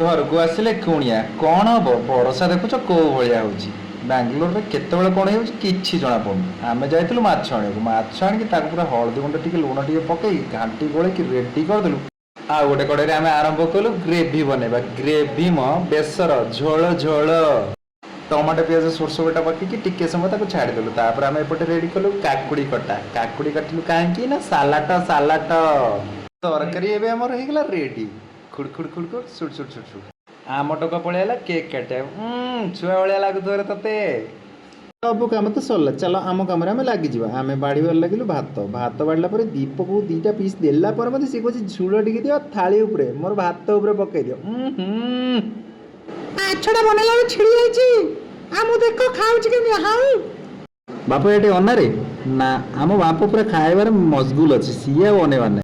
ଘରକୁ ଆସିଲେ କୁଣିଆ, କ'ଣ ହବ? ବର୍ଷା ଦେଖୁଛ କୋଉ ଭଳିଆ ହେଉଛି। ବାଙ୍ଗାଲୋରରେ କେତେବେଳେ କ'ଣ ହେଉଛି କିଛି ଜଣାପଡ଼ୁନି। ଆମେ ଯାଇଥିଲୁ ମାଛ ଆଣିବାକୁ। ମାଛ ଆଣିକି ତାକୁ ପୁରା ହଳଦୀ ଗୁଣ୍ଡ ଟିକେ, ଲୁଣ ଟିକେ ପକେଇ ଘାଣ୍ଟି ଗୋଳେଇକି ରେଡ଼ି କରିଦେଲୁ। ଆଉ ଗୋଟେ କଡ଼େଇରେ ଆମେ ଆରମ୍ଭ କଲୁ ଗ୍ରେଭି ବନେଇବା। ଗ୍ରେଭି ମ ବେସର ଝୋଳ ଝୋଳ, ଟମାଟୋ, ପିଆଜ, ସୋରିଷ ବଟା ପକେଇକି ଟିକେ ସମୟ ତାକୁ ଛାଡ଼ିଦେଲୁ। ତାପରେ ଆମେ ଏପଟେ ରେଡ଼ି କଲୁ କାକୁଡ଼ି କଟା। କାକୁଡ଼ି କାଟିଲୁ କାହିଁକି ନା ସାଲାଟ। ସାଲାଟ ତରକାରୀ ଏବେ ଆମର ହେଇଗଲା ରେଡ଼ି। ଖୁଡ଼ ଖୁଡ଼ ଖୁଡ଼ ଖୁଡ଼, ସୁଟ ସୁଟ ସୁଟ ସୁଟ। ଆମ ଟୋକା ପଳେଇଲା କେକ୍ କାଟିବାକୁ। ଛୁଆ ଭଳିଆ ଲାଗୁଥିବ ରେ ତତେ। ସବୁ କାମ ତ ସରିଲା, ଚାଲ ଆମ କାମରେ ଆମେ ଲାଗିଯିବା। ଆମେ ବାଢ଼ିବାରେ ଲାଗିଲୁ ଭାତ। ଭାତ ବାଢ଼ିଲା ପରେ ଦୀପକୁ 2ଟା ପିସ୍ ଦେଲା ପରେ ମୋତେ ସିଏ କହୁଛି, ଝୁଳ ଟିକେ ଦିଅ ଥାଳି ଉପରେ, ମୋର ଭାତ ଉପରେ ପକେଇ ଦିଅ। ହୁଁ। ମାଛଟା ବନେଇଲା ବେଳେ ଛିଡ଼ି ଯାଇଛି। ଆଉ ମୁଁ ଦେଖ ଖାଉଛି କେମିତି ହାଉ। ବାପ, ଏଠି ଅନାରେ ନା, ଆମ ବାପ ପୁରା ଖାଇବାରେ ମସଗୁଲ ଅଛି, ସିଏ ଆଉ ଅନେଇବାର ନାହିଁ।